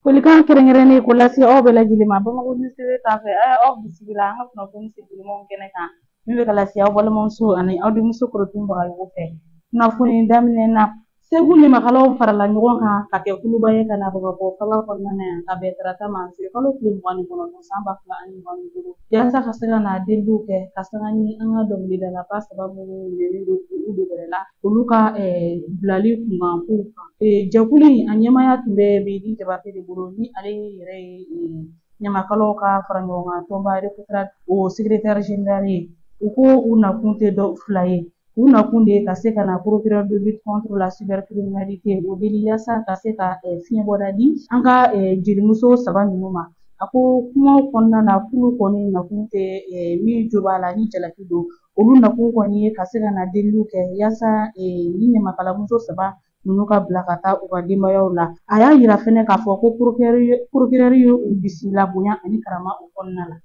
Folikan kɛrɛnkɛrɛnnen ko lase aw bɛɛ lajɛlen ma Bamakɔ News TV sanfɛ. A y'aw bisimila an ka kunnafoni sigilenw kɛnɛ kan min bɛ ka lase aw balimamuso ani aw denmuso Korotun Bagayogo fɛ. Kunnafoni daminɛ na, Segu ɲamakalaw farala ɲɔgɔn kan ka kɛ kuluba ye ka na Bamakɔ faaba kɔnɔna na yan ka bɛn tarata ma zuwe kalo tile 29 san 2025, yaasa ka se ka na deliliw kɛ ka sanga ni an ka dɔnkilidalaba saba minnu minɛnen don k'u don bɛrɛ la, olu ka bilali kunkankow kan. Jɛkulu in a ɲɛmaaya tun bɛ Bedi Jabate de bolo, ni ale yɛrɛ ye ɲamakalaw ka fara ɲɔgɔn kan tɔnba RECOTRAD o secrétaire général ye. U ko u nakun tɛ dɔ fila ye, u nakun de ye ka se ka na procureur de lutte contre la cybercriminalité o deli yaasa ka se ka fiɲɛbɔda di an ka jelimuso saba ninnu ma. A ko kumaw kɔnɔna na, k'olu kɔni nakun tɛ min jo b'a la ni jalaki don, olu nakun kɔni ye ka se ka na deliliw kɛ yaasa ni ɲamakalamuso saba ninnu ka bila ka taa u ka denbayaw la. A y'a yira fɛnɛ k'a fɔ ko procureur ye u bisimila bonya ani karama o kɔnɔna la.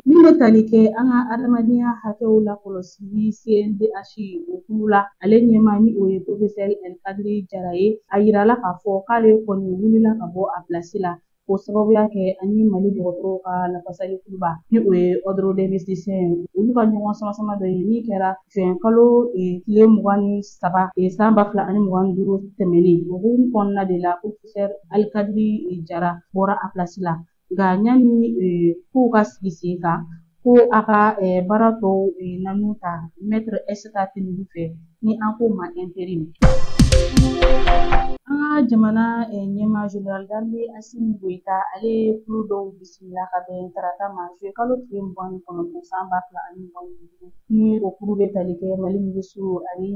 Min bɛ tali kɛ an ka adamadenya hakɛw lakɔlɔsili CNDH o kulu la, ale ɲɛmaa ni o ye professeur Elikadiri Jara ye, a yirala k'a fɔ k'ale kɔni wulila ka bɔ a pilasi la k'o sababuya kɛ ani Mali dɔgɔtɔrɔw ka lafasali kuluba ni o ye ordre des médecins ye, olu ka ɲɔgɔn sama-sama dɔ ye min kɛra juin kalo tile 23 san 2025 tɛmɛnen. O hukumu kɔnɔna de la, professeur Alikadiri Jara bɔra a pilasi la. Nka yanni kow ka sigi sen kan, ko a ka baara tɔw nanu ta maître Aïssata Tenili fɛ, ni an k'o ma intérim. An ka jamana ɲɛmaa général d'armée Assimi Goïta, ale ye kulu dɔw bisimila ka bɛn tarata ma juillet kalo tile 29 san 2025, ni o kulu bɛ tali kɛ Mali minisiriw ani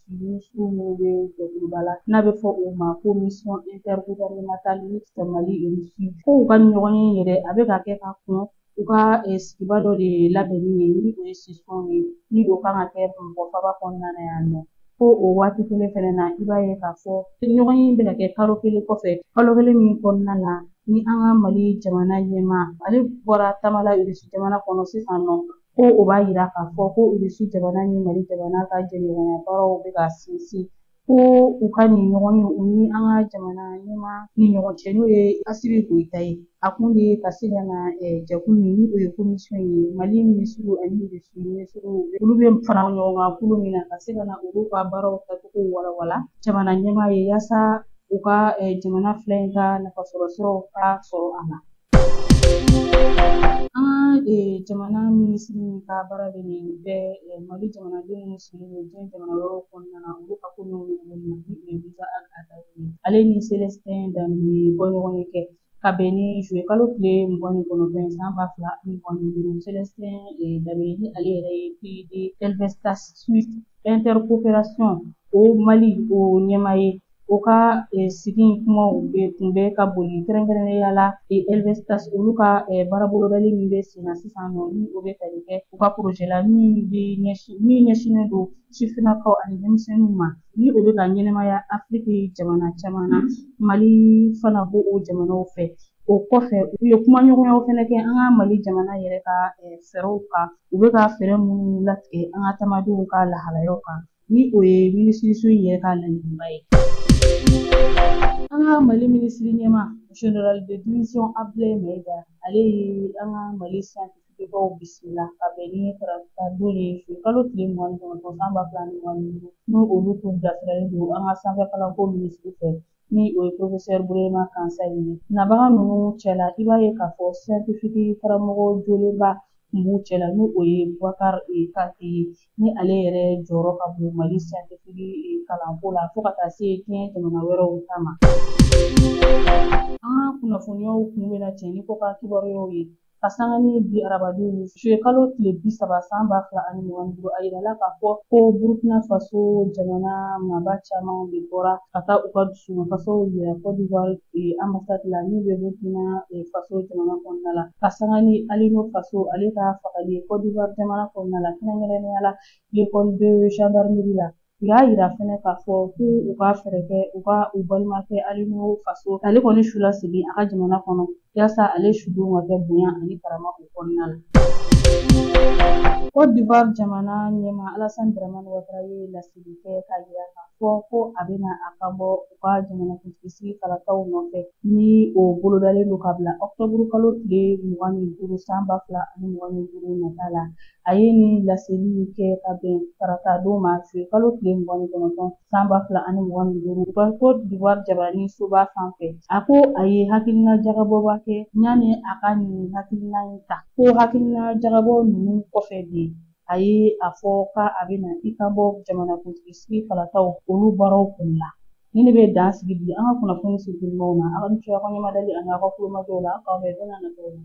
minisiriw minnu bɛ jɛkuluba la n'a bɛ fɔ o ma ko mission intergouvernementale mixte Mali Russie. Ko u ka ɲɔgɔn ye yɛrɛ a bɛ ka kɛ ka kɔn u ka sigiba dɔ de labɛnni ye, ni o ye session ye, ni o kan ka kɛ Bamakɔ faaba kɔnɔna na yan nɔ. Ko o waati kelen fɛnɛ na, i b'a ye k'a fɔ ɲɔgɔn ye bɛ ka kɛ kalo kelen kɔfɛ, kalo kelen min kɔnɔna na ni an ka Mali jamana ɲɛmaa ale bɔra taama la Irisi jamana kɔnɔ sisan nɔ. Ko o b'a yira k'a fɔ ko Irisi jamana ni Mali jamana ka jɛɲɔgɔnya baaraw bɛ ka sinsin. Ko u ka nin ɲɔgɔn ye u ni an ka jamana ɲɛmaa ni ɲɔgɔn cɛ, n'o ye Assimi Goïta ye, a kun de ye ka se ka na jɛkulu ni o ye commission ye, Mali minisiriw ani Irisi minisiriw olu bɛ fara ɲɔgɔn kan kulu min na, ka se ka na olu ka baaraw tacogo walawala jamana ɲɛmaa ye, yaasa u ka jamana fila in ka nafasɔrɔ siraw ka sɔrɔ a la. An ka jamana minisiri min ka baara bɛ nin bɛɛ Mali jamanaden minnu sigilen don diɲɛ jamana wɛrɛw kɔnɔna na, olu ka ko n'u ɲɛnabɔli ma, ni o ye Musa Ag Attaher ye, ale ni Celestin Dembele bɔɲɔgɔn ye kɛ ka bɛn ni juillet kalo tile 29 san 2025. Celestin Dembele ni ale yɛrɛ ye PID Helvetas Suisse Intercoopération o Mali o ɲɛmaa ye, o ka sigi kumaw tun bɛ ka boli kɛrɛnkɛrɛnnenya la Helvetas olu ka baarabolodali min bɛ sen na sisan nɔ, ni o bɛ tali kɛ u ka projet la min ɲɛsinnen don sifinnakaw ani denmisɛnninw ma, ni o bɛ ka ɲɛnɛmaya Afiriki jamana caman na, Mali fana b'o o jamanaw fɛ. O kɔfɛ, u ye kumaɲɔgɔnyaw fɛnɛ kɛ an ka Mali jamana yɛrɛ ka fɛɛrɛw kan, u bɛ ka fɛɛrɛ minnu latigɛ an ka tamadenw ka lahalayaw kan, ni o ye minisiriso in yɛrɛ ka laɲiniba ye. An ka Mali minisiri ɲɛmaa général de division Abdoulaye Maïga, ale ye an ka Mali scientifique baw bisimila ka bɛn ni tarata don ye juillet kalo tile 29 san 2025, n'o olu tun bilasiralen don an ka sanfɛ kalanko minisiri fɛ, ni o ye professeur Burema Kansayi ye. Nabaga ninnu cɛla, i b'a ye k'a fɔ scientifique karamɔgɔ jolenba tun b'u cɛla, ni o ye Bubakar Kante ye, ni ale yɛrɛ jɔyɔrɔ ka bon Mali scientifique kalanko la fo ka taa se diɲɛ jamana wɛrɛw ta ma. An ka kunnafoniyaw kun bɛna cɛ ni kɔkan kibaruyaw ye ka sanga ni bi arabadon juillet kalo tile 30 san 2025. A yirala k'a fɔ ko Burkina Faso jamana maaba caman de bɔra ka taa u ka dusumakasiw yira Côte d'Ivoire ambassade la min bɛ Burkina Faso jamana kɔnɔna la, ka sanga ni Alino Faso ale ka fagali Côte d'Ivoire jamana kɔnɔna la, kɛrɛnkɛrɛnnenya la l'école de gendarmerie la. U y'a yira fɛnɛ k'a fɔ ko u ka fɛɛrɛ kɛ u ka u balimakɛ Alino Faso ale kɔni su lasegin a ka jamana kɔnɔ, yaasa ale sudon ka kɛ bonya ani karama o kɔnɔna la. Côte d'Ivoire jamana ɲɛmaa Alassane Dramane Ouattara ye laseli kɛ k'a jira k'a fɔ ko a bɛna a kan bɔ u ka jamanakuntigi sigi kalataw nɔfɛ ni o bolodalen don ka bila ɔkutɔburu kalo tile 25 san 2025 nata la. A ye nin laseli kɛ ka bɛn tarata don ma juillet kalo tile 29 san 2025 u ka Côte d'Ivoire jabaranin soba sanfɛ. A ko a ye hakilina jagabɔba kɛ yanni a ka nin hakilina in ta, ko hakilina jagabɔ ninnu kɔfɛ de a ye a fɔ k'a bɛna i kan bɔ jamanakuntigi sigi kalataw olu baaraw kun la. Nin de bɛ dan sigi bi an ka kunnafoni sutulumaw na. Aw ni ce aw ka ɲɛmadali ani aw ka kulomajɔw la. Aw k'aw bɛn don n'a nataw la.